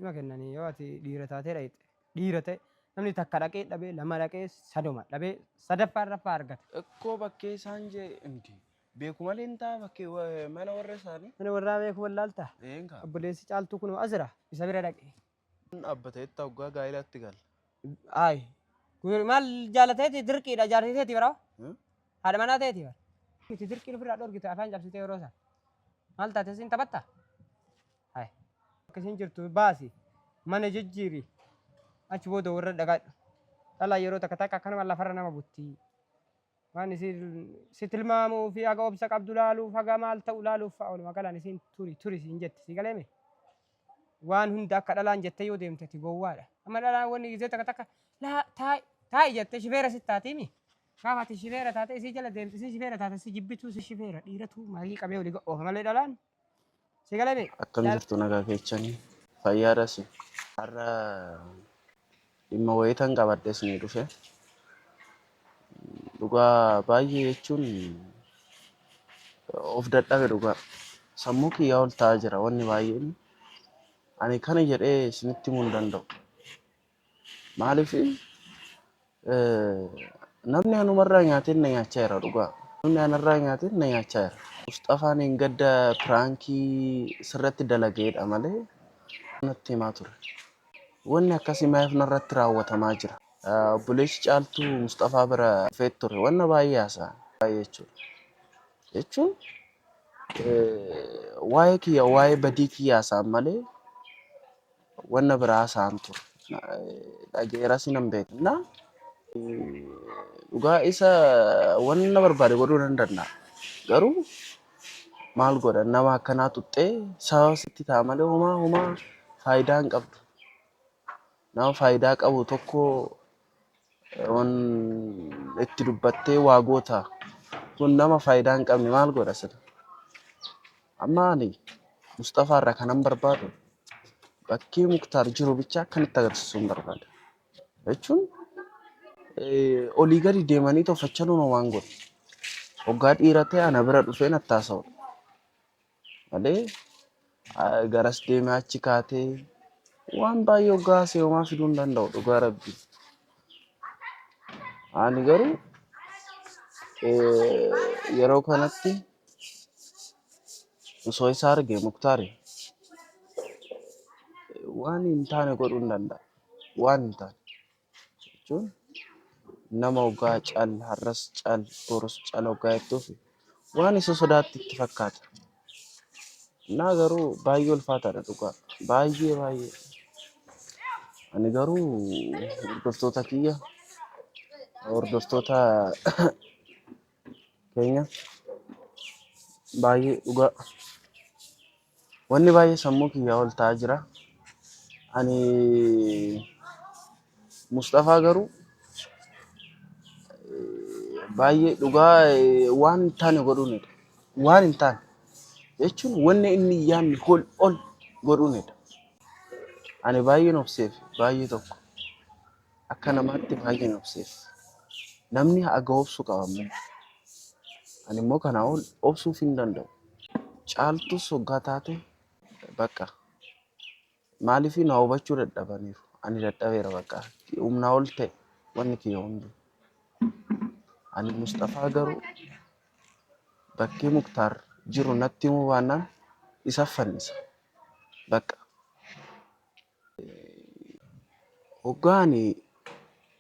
Nima kennanii yoo ati dhiira taatee dhayxe. Dhiira ta'e namni takka dhaqee dhabee lama dhaqee sadoma dhabee sadaffaa arraffaa argata. Ikkoo bakkee isaan jee indi beeku malee hin ta'a bakkee mana warra isaanii. Mana warraa beeku wallaalta. Eenka. Obboleessi caaltuu kunoo as jira isa bira dhaqe. Dhaabbata jetta hoggaa gaa'elaatti gala. Ayi. Maal jaalateeti dirqiidha jaartii teeti bara. Haadha manaa teeti bara. Miti dirqiin ofirraa dhorgite afaan cabsitee yeroo sana. Maal taate siin taphatta? Hayi. Akka isin jirtu baasi. Mana jijjiiri. Achi booda warra dhaqadhu. Dhalaa yeroo takka takka akkanuma lafarra nama butti. Waan isin si tilmaamuu fi haga obsa qabdu laaluuf haga maal ta'u laaluuf fa'a walumaa galaan isin turi turi siin jetti si galeeme. Waan hunda akka dhalaan jettee yoo deemte ati gowwaadha. Amma dhalaan wanni gisee takka takka laa taa'i taa'i jettee shifeera si taatiimi. Gaafa ati shifeera taate isii jala deemte isii shifeera taate si jibbituu si shifeera dhiiratu maayii qabee olii oofa malee dhalaan si galeeme. Akkam jirtu nagaa keechanii fayyaadhas har'a dhimma wayiitan qabadhe isinii dhufe dhugaa baay'ee jechuun of dadhabe dhugaa sammuu kiyyaa ol ta'aa jira wanni baay'een ani kana jedhee isinitti himuu hin danda'u maaliif namni anumarraa nyaatee na nyaachaa jira dhugaa namni anarraa nyaatee na nyaachaa jira Musxafaan hin gadda piraankii sirratti dalageedha malee natti himaa ture. Wanni akkasii maaliif narratti raawwatamaa jira? Obboleessi Caaltuu Musxafaa bira dhufee ture. Wanna baay'ee haasa'an. Baay'ee jechuudha. Jechuun waa'ee kiyya waa'ee badii kiyya haasa'an malee wanna biraa haasa'an ture. Dhageeras nan beeka. Na dhugaa isa wanna barbaade godhuu nan danda'a. Garuu maal godha nama akkanaa tuqxee sababa sitti ta'a malee homaa homaa faayidaa hin qabdu. Nama faayidaa qabu tokko wan itti dubbattee waa goota. Kun nama faayidaa hin qabne maal godha sila. Amma ani Musxafaa irraa kanan barbaadu bakkee Muktaar jiru bicha akkanitti agarsiisuu hin barbaada. Jechuun olii gadi deemanii toffachanuun homaan godhu. Hoggaa dhiira ta'e ana bira dhufee natti haasa'udha. Malee garas deemee achi kaatee waan baay'ee hoggaa haasa'e homaa fiduu hin danda'u dhugaa rabbii. Ani garuu yeroo kanatti osoo isa arge Muktaari waan hin taane godhuu hin danda'a. Waan hin taane jechuun nama hoggaa cal har'as cal borus cal hoggaa jettuuf waan isa sodaatti itti fakkaata. Innaa garuu baay'ee ulfaataadha dhugaa. Baay'ee baay'ee. Ani garuu hordoftoota kiyya hordoftoota keenya baay'ee dhugaa. Wanni baay'ee sammuu kiyyaa ol ta'aa jira. Ani Musxafaa garuu baay'ee dhugaa waan hin taane godhuunidha. Waan hin taane jechuun wanni inni hin yaadne ol ol godhuunidha. Ani baay'een obseef baay'ee tokko akka namaatti baay'een obseef. Namni haga obsu qaba immoo. Ani immoo kanaa ol obsuuf hin danda'u. Caaltus hoggaa taate bakka maaliif na hubachuu dadhabaniiru. Ani dadhabeera bakka humnaa ol ta'e wanni kiyya hundi. Ani Musxafaa garuu bakkee Muktaar jiru natti himuu baannaan isa fannisa. Bakka hoggaa ani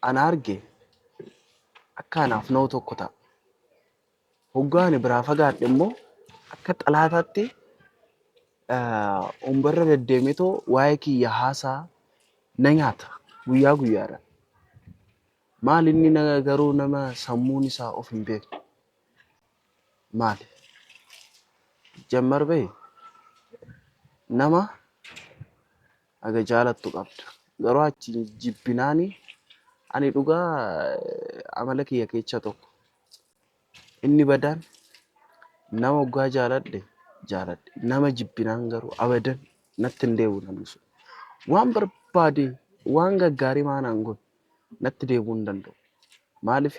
ana arge akka anaaf na'u tokko ta'a. Hoggaa ani biraa fagaadhe immoo akka xalaataatti umbarra deddeemeetoo waa'ee kiyya haasaa na nyaata guyyaa guyyaadhaan. Maal inni na garuu nama sammuun isaa of hin beekne. Maali? Jammar bee nama haga jaalattu qabda. Garuu achi jibbinaani ani dhugaa amala kiyya keessa tokko. Inni badaan nama hoggaa jaaladhe jaaladhe. Nama jibbinaan garuu abadan natti hin deebi'u namni sun. Waan barbaade waan gaggaarii maanaan godhu natti deebi'uu hin danda'u. Maaliif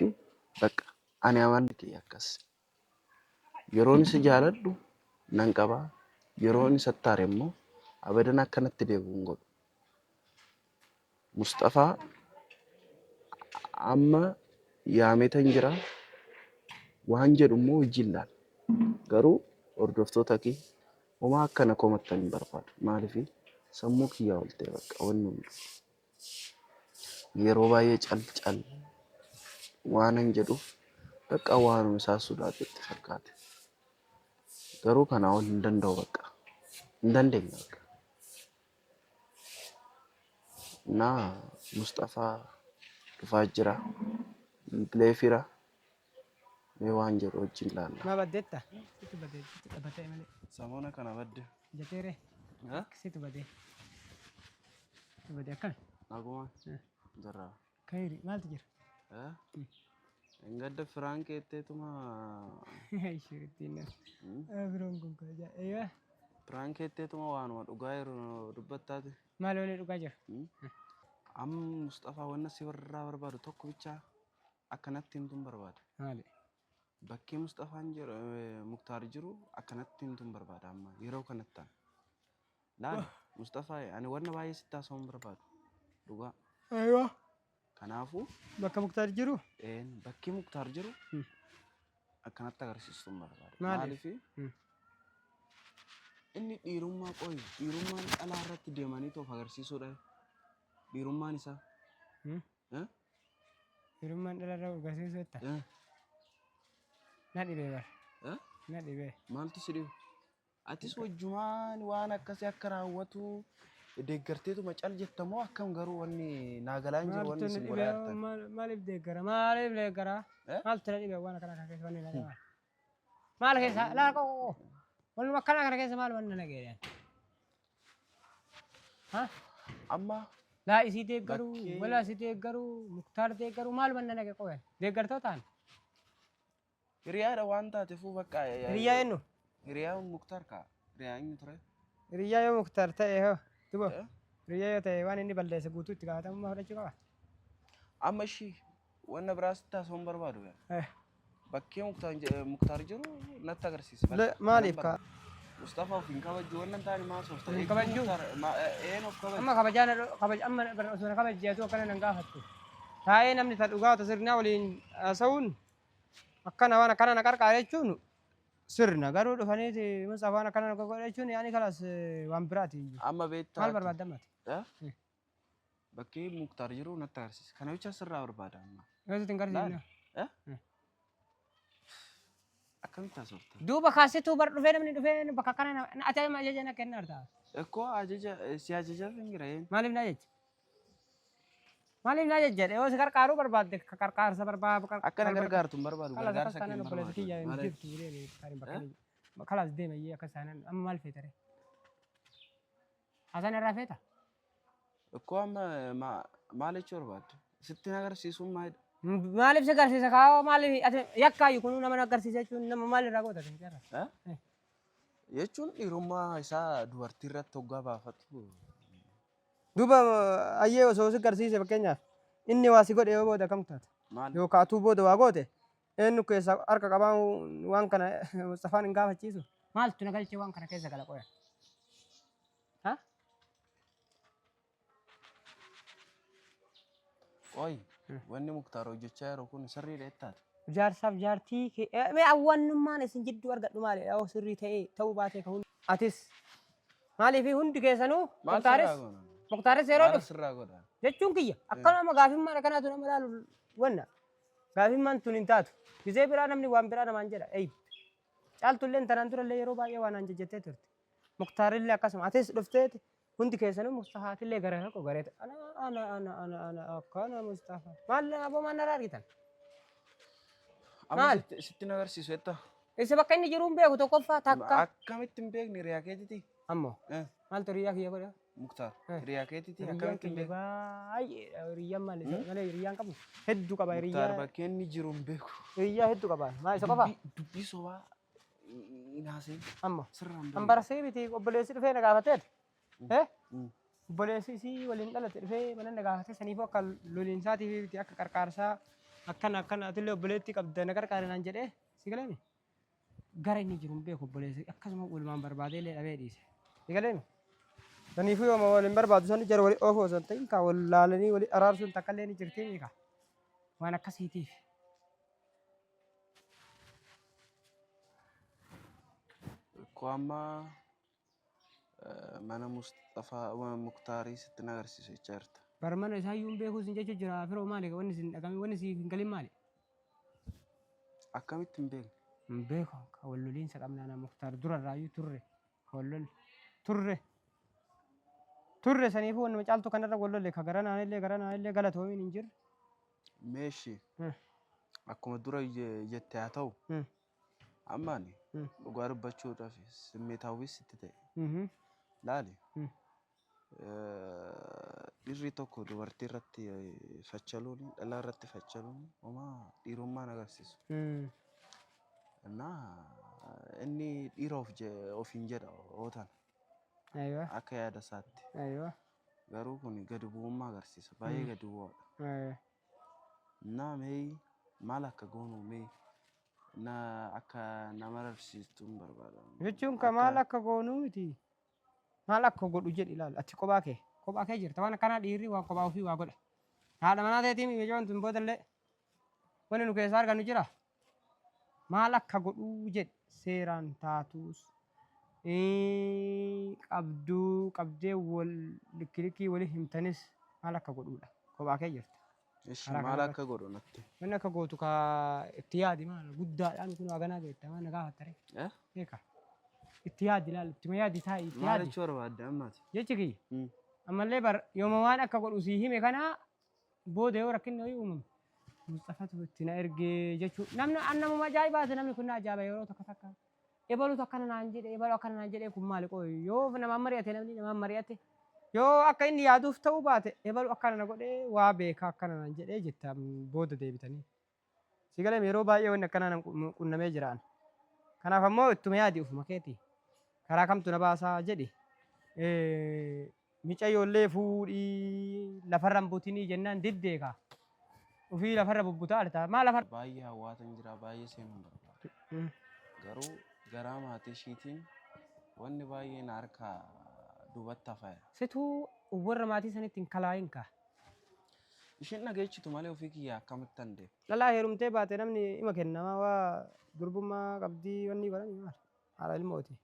bakka ani amalli kiyya akkas. Yeroon isa jaaladhu nan qaba. Yeroon isatti aare immoo abadan akka natti deebi'u hin godhu. Musxafaa amma yaametan jira. Waan jedhu immoo wajjin laala. Garuu hordoftoota kee homaa akka na komattan hin barbaadu. Maaliif sammuu kiyyaa ol ta'e bakka wanni hundi. Yeroo baay'ee cal cal waanan jedhuuf bakka waanuma isaa sodaatu itti fakkaate. Garuu kanaa ol hin danda'u bakka. Hin dandeenye bakka. እና Musxafaa dhufaa jira. Bilbileefiira. Mee waan jedhu wajjin laalla. Maa baddeetta? Situ badee situ dhabatee malee. Samoona kana badde. Jeteere situ badee. Situ badee akkami? Naguma jirra. Kayri maaltu jira? Engadda firaan keetteetuma Shirittiin biroon kun kaja. Eeyyee firaan keetteetuma waanuma dhugaa yeroo dubbattaati. Maal waliin dhugaa jira? Amma Musxafaa wanna si irraa barbaadu tokko bichaa akkanatti himtuun barbaada. Maali? Bakkee Musxafaan jiru Muktaar jiru akkanatti himtuun barbaada amma yeroo kanatti ta'a. Laal Musxafaa ani wanna baay'ee sitti haasa'uun barbaadu. Dhugaa. Eeyyoo. Kanaafuu Bakka Muktaar jiru? Bakkee Muktaar jiru akkanatti agarsiistuun barbaada. Maaliif? Maaliif? Inni dhiirummaa qoyi dhiirummaan dhalaa irratti deemanii toof agarsiisuudha. Dhiirummaan isaa. Dhiirummaan dhala irraa agarsiisuu jetta? Na dhibee bara. Na dhibee. Maaltu si dhibe? Atis wajjumaan waan akkasii akka raawwatu deeggarteetuma cal jetta moo akkam garuu wanni naa galaa hin jiru wanni Maaltu na isin dhibee? godhaa jirtan. Maaliif deeggara? Maaliif deeggara? Maaltu na dhibee waan akkana kana keessa wanni na dhibee? Maal keessa? Laal qoo. Wanni akkana kana keessa maal wanni na geedhan? Ha? Amma Laa isii deeggaruu, bakkee walaa isii deeggaruu, Muktaar deeggaruu maal wanna nage qoyan? Deeggartootaan? Hiriyaadha waan taateefuu bakka. Hiriyaa eenyu? Hiriyaa Muktaar kaa. Hiriyaa eenyu ture? Hiriyaa yoo Muktaar ta'e hoo? Dubo. Hiriyaa yoo ta'e waan inni balleesse guutuu itti gaafatamummaa fudhachuu qaba. Amma ishii wanna biraas taasisuun barbaadu. Bakkee Muktaar jiru natti agarsiisi. Maaliif kaa? Mustafaa of hin kabajju wannan taane maal soofta? Hin kabajju? Een of kabajju. Amma kabajaa na kabaj amma osoo na kabajjeetu akkana nan gaafattu. Taa'ee namni ta dhugaa ta sirnaa waliin haasa'uun akkana waan akkana na qarqaare jechuun sirna garuu dhufaniiti Mustafaan akkana na godhe jechuun yaani kalas waan biraati. Amma beektaa. Maal barbaadda ammati? Bakkee Muktaar jiru natti agarsiisa. Kana jecha sirraa barbaada amma. Yoo sitti hin garsiifne. Akkamitti haasofta? Duuba kaasituu bar dhufee namni dhufee bakka akkana ati amma ajaja na kenna artaa. Ekkoo ajaja si ajajaaf hin jira. Maaliif na ajaji? Maaliif na ajaji jedhe yoo si qarqaaruu barbaadde qarqaarsa barbaadu. Akka na gargaartu hin barbaadu. Kalas akkas Gargaarsa kee taanaan hin obboleessa kiyya hin barbaadu. jirtu deeme taariin bakka inni kalas deema iyyee akkas taanaan amma maal feeta ree? Haasaan irraa feeta? Ekkoo amma maal jechuu barbaadde? Sitti na agarsiisuun maalidha? Maaliif si agarsiisa kaa'oo maaliif ati yakkaayyuu kunuu nama na agarsiisa jechuun nama maal irraa goota kan jarra? Jechuun dhiirummaa isaa dubartii irratti hoggaa baafatu. Duuba ayyee osoo si agarsiise fakkeenyaaf inni waa si godhe yoo booda kam taata? Maal? Yookaan atuu booda waa goote eenyu keessa harka qabaa waan kana Mustafaan hin gaafachiisu? Maaltu na galchee waan kana keessa gala qoya? Ha? Qoy wanni Muktaar hojjechaa jiru kun sirriidha jettaati. Jaarsaaf jaartii mee awwaannummaan isin jidduu argadhu maali? Yoo sirrii ta'ee ta'uu baatee ka hundi. Atis maaliif hundi keessanuu Maal Muktaaris sirraa godha? Muktaaris yeroo Maal dhufu sirraa godha? jechuun kiyya akkanuma gaafimmaan akkanaatu nama laalu wanna gaafimmaan tun hin taatu. Gizee biraa namni waan biraa namaan jedha. Eeyib. Caaltulleen tanaan durallee yeroo baay'ee waan aan jejjettee turte. Muktaarillee akkasuma atis dhufteeti hundi keessanuu Mustafaatillee gara tokko garee ana ana ana ana ana akkana Mustafaa. Maal aboo maal narraa argitan? Amma Maal? sitti na agarsiisu jetta? Isa bakka inni jiru hin beeku tokkoffaa takka. Akkamitti hin beekne hiriyaa keetiiti? Ammoo maaltu hiriyaa kiyya godha? Muktaar hiriyaa keetiiti Hiriyyaan akkamitti hin kiyya beekne? baay'eedha. Hiriyyaan maal isa malee hiriyyaan qabu hedduu qaba Muktaar hiriyyaa bakkee inni jiru hin beeku. hiriyyaa hedduu qaba. Maal isa qofa? Dubbii sobaa hin haasa'in. Ammoo Sirraa hin an beeku. barasee miti obboleessi dhufee na gaafateet. Obboleessi isii waliin dhalate dhufee mana na gaafate saniifuu akka loliinsaatiif miti akka qarqaarsaa akkana akkana atillee obboleettii qabda na qarqaare naan jedhee si galeemi. Gara inni jiru hin beeku obboleessi akkasuma walumaan barbaadee illee dhabee dhiise. Si galeemi. Saniifuu yooma wal hin barbaadu sani jara wali oofuu osoo hin ta'in kaa wal laalanii wali araarsuun takka illee ni jirti kaa. Waan akkasiitiif. Ko amma mana Musxafaa Muktaarii sitti na agarsiisu jechaa jirta. Bar mana isaa iyyuu hin beekuu sin jechuu jira firoo maali wanni isin dhagame wanni siif hin galin maali? Akkamitti hin beekne? Hin beeku ka wal loliinsa qabna ana Muktaar dura irraayyuu turre ka wal lolle turre turre saniifuu wannuma caaltu kanarra wal lolle ka gara naanillee gara naanillee galatoomiin hin jirre. Meeshi akkuma dura jette haa ta'u amma ani dhugaa dubbachuudhaaf simmeetaawwis sitti ta'e. Laali dhirri tokko dubartii irratti fachaluun dhalaa irratti fachaluun homaa dhiirummaa hin agarsiisu. Innaa inni dhiira of ofiin jedha ootan akka yaada isaatti. Garuu kun gadi bu'ummaa agarsiisa. Baay'ee gadi bu'aadha. Innaa mee maal akka goonu mee na akka nama rarsiistuun barbaada. Jechuun ka maal akka goonuu miti. Maal akka godhu jedhi ilaali. Ati kophaa kee jirta. Waan akkanaa dhiirri waan kophaa ofii waa godha. Haadha manaa teetii mijoon tun boodallee wanni nu keessaa argannu jira. Maal akka godhuu jedhi seeraan taatus qabduu qabdee wal likki walii himtanis maal akka godhuudha. Kophaa kee jirta. Ishi Karaa maal kanarratti. akka godhu natti. Wanni akka gootu ka itti yaadi maal guddaadhaan kun haganaa geetta maal na gaafattare. Eh? Beeka. Itti yaadi ilaali ittuma yaadi taa'i itti Maal yaadi. jechuu barbaadde ammaati? Jechi kiyya. Ammallee bar yooma waan akka godhu sii hime kana booda yoo rakkinni wayii uumame Mustafatu itti na ergee jechuu namni an namuma ajaa'ibaati namni kun na ajaa'iba yeroo tokko takka ebalutu akkana naan jedhe ebalu akkana naan jedhe kun maali qoy yoo namaan mari'ate namni namaan mari'ate yoo akka inni yaaduuf ta'uu baate ebalu akkana na godhee waa beeka akkana naan jedhee jetta booda deebitanii. Si galee yeroo baay'ee wanni akkanaa nan qunnamee jira ana. Kanaaf ammoo ittuma yaadi ofuma keeti. Karaa kamtu na baasaa jedhi. Micayyoollee fuudhii lafarra hin butinii jennaan diddee kaa. Ofii lafarra bubbutaa arta. Maa lafarra? Baay'ee hawwaatan jira baay'ee seenuun barbaada. Garuu garaa maatii ishiitiin wanni baay'een harka duubatti hafeera. Situu warra maatii sanitti hin kalaayin kaa. Ishiin dhageechitu malee ofii kiyya akkamitti an deema? Dhalaa heerumtee baate namni ima kennama waa durbummaa qabdii wanni godhanii maal? Haadha ilmooti.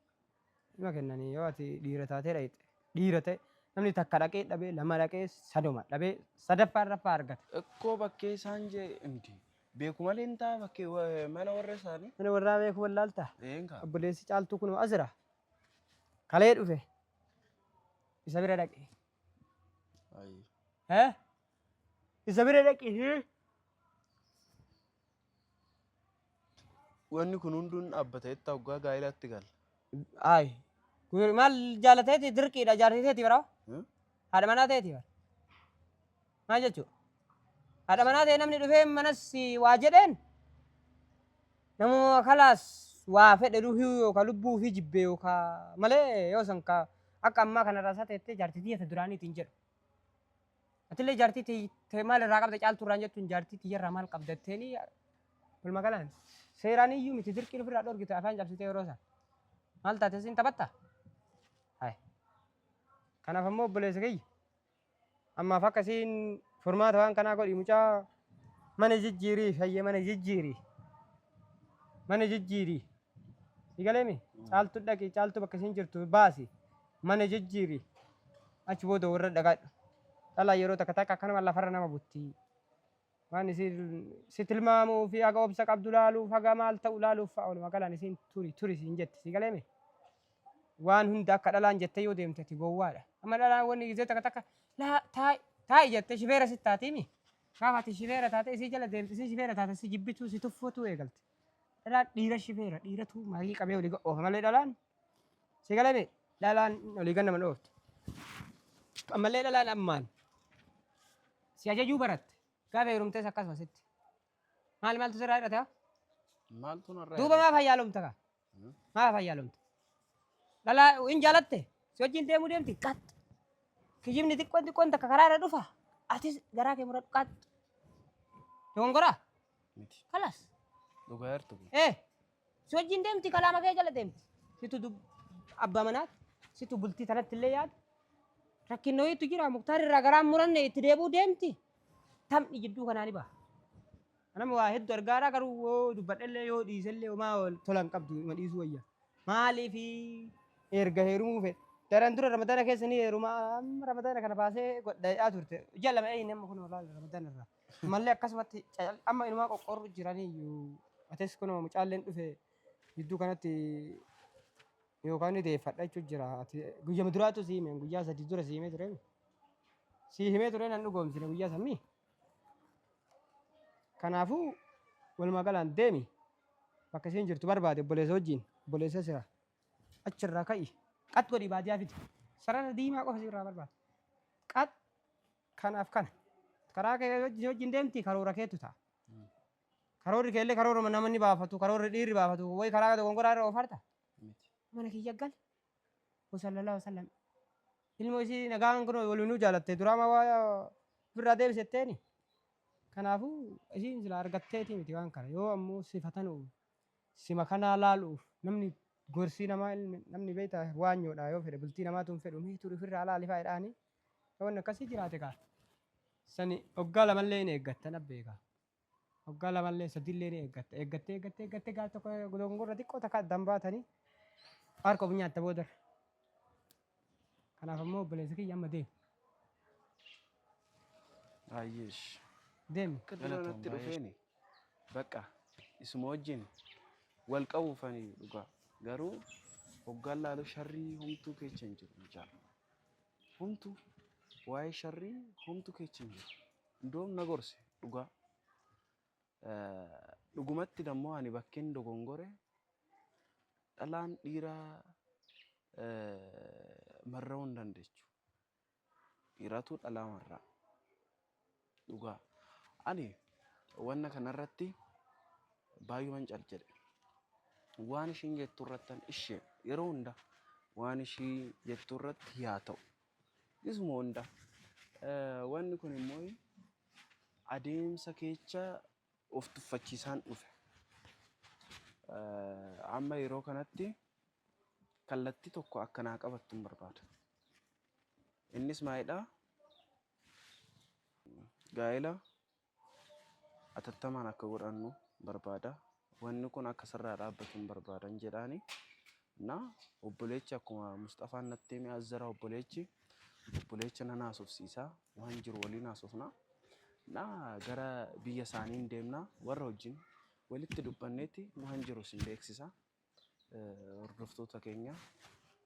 Ima kennanii yoo ati dhiira taatee dhayxe. Dhiira ta'e namni takka dhaqee dhabee lama dhaqee sadoma dhabee sadaffaa arfaffaa argata. Ikkoo bakkee isaan jee hindi. Beeku malee hin ta'a bakkee mana warra isaanii. Mana warraa beeku wallaalta. Eenka. Obboleessi caaltuu kunoo asira. Kalee dhufe. Isa bira dhaqe. Ayi. Eh? Isa bira dhaqe. Wanni kun hunduun dhaabbata jettaa waggaa gaa'elaatti gala. Ayi. Maal jaalateeti dirqiidha jaartii teeti biraa? Hmm? Haadha manaa teeti bara. Maal jechuudha? Haadha manaa ta'e namni dhufee manas waa jedheen namuma kalaas waa fedhe ruhii yookaan lubbuu ofii jibbee yookaan malee yoo san ka akka ammaa kanarraa isaa teettee jaartii tiyya ta duraaniitiin jedhu. Atillee jaartii tee maal irraa qabda caaltuu irraan jettuun jaartii tiyya irraa maal qabda jetteeni walumaa galaan seeraan iyyuu miti dirqiin ofirraa dhorgite afaan cabsitee yeroo san. Maal taate siin taphatta? Hai. Kanaaf ammoo obboleessa kiyya ammaaf akkasiin furmaata waan kanaa godhi mucaa mana jijjiirii fayyee mana jijjiirii mana jijjiirii si galeemi caaltu dhaqi caaltu bakka isiin jirtu baasi mana jijjiirii achi booda warra dhaqadhu dhalaa yeroo takka takka akkanuma lafarra nama butti waan isiin si tilmaamuu fi haga obsa qabdu laaluuf haga maal ta'u laaluuf fa'a walumaa galaan isiin turi turi siin jetti si galeemi waan hunda akka dhalaan jettee yoo deemte ati gowwaadha. Amma dhalaan wanni gisee takka takka laa taa'i taa'i jettee shifeera si taatiimi. Gaafa ati shifeera taate isii jala deemte isii shifeera taate si jibbituu si tuffatuu eegalte. Dhalaan dhiira shifeera dhiiratu marii qabee olii oofa malee dhalaan si galame dhalaan olii gad nama dhooftu. Ammallee dhalaan ammaan si ajajuu baratte gaafa heerumtees akkasuma sitti. Maal maaltu sirraa hidhate haa? Maaltu narraa Duuba maa fayyaalomta kaa? Maa fayyaalomta? Dhalaa hin jaalatte si wajjin deemuu deemti qax. Kijibni xiqqoon xiqqoon takka karaa irra dhufa. Atis garaa kee muradhu qax. Dogongoraa? Miti. Kalas. Dhugaa jirtu kun. Eh si wajjin deemti kalaama kee jala deemti. Situ abbaa manaati. Situ bultii tanatti illee yaadu. Rakkinna wayiitu jira Muktaar irraa garaan muranne itti deebi'uu deemti. Taphni jidduu kanaa ni baha. Anama waa hedduu argaadha garuu yoo dubbadhellee yoo dhiisellee homaa tola hin qabdu ima dhiisuu wayya. Maaliif erga heerumuu fedhe. Daran dura Ramadana keessa ni heeruma amma Ramadana kana baasee godhaa turte. Ji'a lama eeyine amma kun olaal Ramadana irraa. Mallee akkasumatti amma inumaa qoqqorru jiraniyyuu. Atis kunoo mucaalleen dhufe gidduu kanatti yookaan ni deeffadha jechuun jira. Ati guyyama duraatu si hime guyyaa 3 dura si himee ture. Si himee ture nan dhugoomsine guyyaa sammii. Kanaafuu walumaa galaan deemi bakka isheen jirtu barbaade obboleessa wajjin obboleessa sira achirraa ka'i qax godhi baadiyaa fidi sarara diimaa qofa sirraa barbaada. Qax kanaaf kana karaa kee wajjin deemti karoora keetu ta'a. Karoorri keellee karooruma namni baafatu karoorri dhiirri baafatu wayi karaa dogongoraa irra oofarta. Miti. Mana kiyya gali. Sallallahu alaihi wasallam. Ilmoo isii nagaan kun waliinuu jaalatte duraama waa ofirraa deebisetteeni. Kanaafuu isiin sila argatteeti miti waan kana yoo ammoo si fatanuuf sima kanaa laaluuf namni gorsii namaa namni beektaa waanyoodha yoo fedhe bultii namaatu hin fedhu mee turi ofirraa laali fa'aa jedhaanii yoo wanni akkasii jiraate kaa sani waggaa lamallee hin eeggatta na beekaa. Waggaa lamallee sadillee ni eeggatta. Eeggattee eeggattee eeggattee gaaf tokko dogongorra xiqqoo takka addaan baatanii harka of nyaatta boodarra. Kanaaf ammoo obboleessa kiyya amma deemi. Baay'eesh. Deemi. Akka dura natti dhufeeni bakka isuma wajjin wal qabuufani dhugaa garuu hoggaan laalu sharrii homtuu keessa hin jiru mucaa. Homtuu waa'ee sharrii homtuu keessa hin jiru. Indoom na gorse dhugaa. Dhugumatti dammoo ani bakkeen dogongore dhalaan dhiiraa marra'uu hin dandeechu. Dhiiratu dhalaa marraa. Dhugaa. Ani wanna kanarratti baay'uman cal jedhe. Waan ishiin jettu irrattan ishee yeroo hunda waan ishii jettu irratti yaa ta'u. Isuma hunda. Wanni kun immoo adeemsa keessa of tuffachiisaan dhufe. Amma yeroo kanatti kallattii tokko akka naa qabattu hin barbaada. Innis maalidhaa? Gaa'ela atattamaan akka godhannu barbaada. Wanni kun akka sirraa dhaabbatu hin barbaadan jedhaani. Na obboleechi akkuma Musxafaan natti hime as jira obboleechi. Obboleecha nan haasofsiisa. Waan jiru waliin haasofna. Na gara biyya isaanii hin deemna. Warra wajjin walitti dubbanneeti waan jiru isin beeksisa. Hordoftoota keenya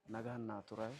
nagaan naa tura.